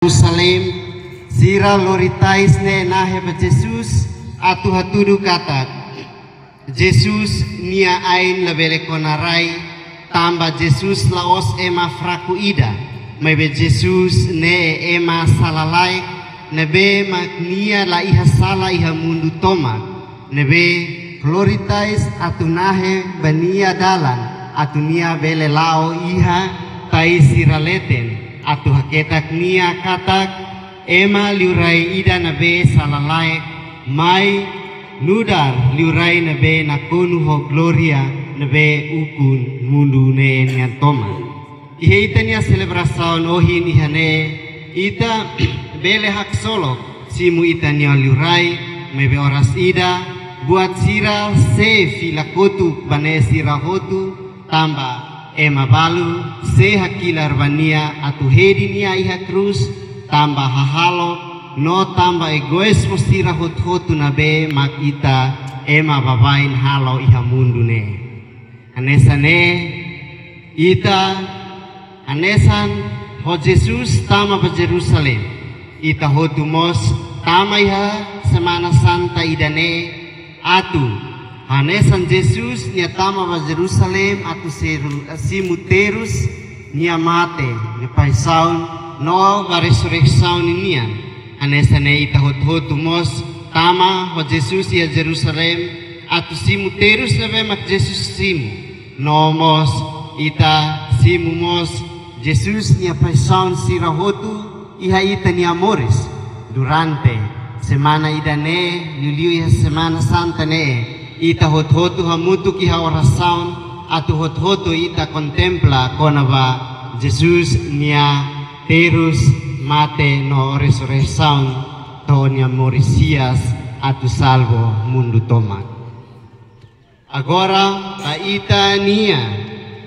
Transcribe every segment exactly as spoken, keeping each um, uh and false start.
Jerusalém, sira lori tais ne'e nahe ba Jesus, atu hatudu katak Jesus nia ain labele kona rai, tanba Jesus la'ós ema fraku ida, maibé Jesus ne'e ema sala-laek, ne'ebé mak nia la iha sala iha mundu tomak, ne'ebé lori tais atu nahe ba nia dalan, atu nia bele la'o iha tais sira leten, atu haketak nia katak ema liurai ida ne'ebé sala-laek mai nu'udar liurai ne'ebé nakonu ho glória ne'ebé ukun mundu ne'e nian tomak. Iha ita-nia selebrasaun ohin iha ne'e, ita bele haksolok simu ita-nia liurai, maibé oras ida, buat sira sei fila kotuk ba ne'e sira hotu, tanba ema balu sei hakilar ba nia atu hedi nia iha krús, tanba hahalok no tanba egoízmu sira hotu-hotu ne'ebé mak ita ema baibain halo iha mundu ne'e. Hanesan ne'e, ita hanesan ho Jesus tama ba Jerusalém, ita hotu mós tama iha Semana Santa ida-ne'e atu hanesan Jesus nia tama ba Jerusalém atu seru, simu terus nia mate, nia paixaun no ba resurreisaun ninian. Hanesan ne'e ita hotu-hotu mós tama ho Jesus iha Jerusalém atu simu terus ne'ebé mak Jesus simu. No mós ita simu mós Jesus nia paixaun sira hotu iha ita-nia moris. Durante semana ida-ne'e, liuliu iha Semana Santa ne'e, ita hotu-hotu hamutuk iha orasaun, atu hotu-hotu ita kontempla kona-ba Jesus nia terus, mate no resurreisaun, to'o nia moris hi'as atu salva mundu tomak. Agora, ba ita-nia,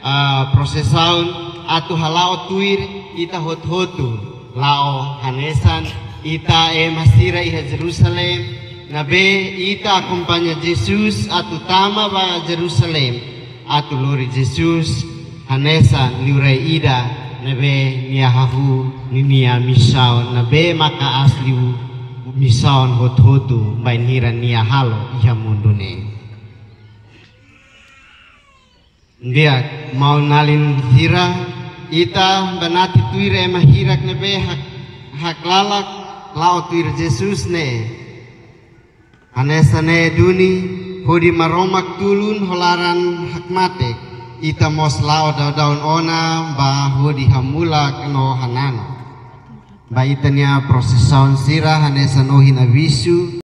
ah, prosesaun atu hala'o tuir, ita hotu-hotu la'o hanesan ita ema sira iha Jerusalém, ne'ebé ita akompaña Jesus atu tama ba Jerusalém, atu lori Jesus hanesan liurai ida ne'ebé nia hahú ninia misaun ne'ebé maka aas liu misaun hotu-hotu bainhira nia halo iha mundu ne'e. Di'ak, maun-alin sira, ita banati tuir ema hirak ne'ebé hak, haklalak la'o tuir Jesus ne'e. Hanesan ne'e duni, hodi Maromak tulun ho laran hakmatek, ita mós la'o daudaun ona ba hodi hamulak no hananu. Ba ita-nia prosesaun sira hanesan ohin avizu.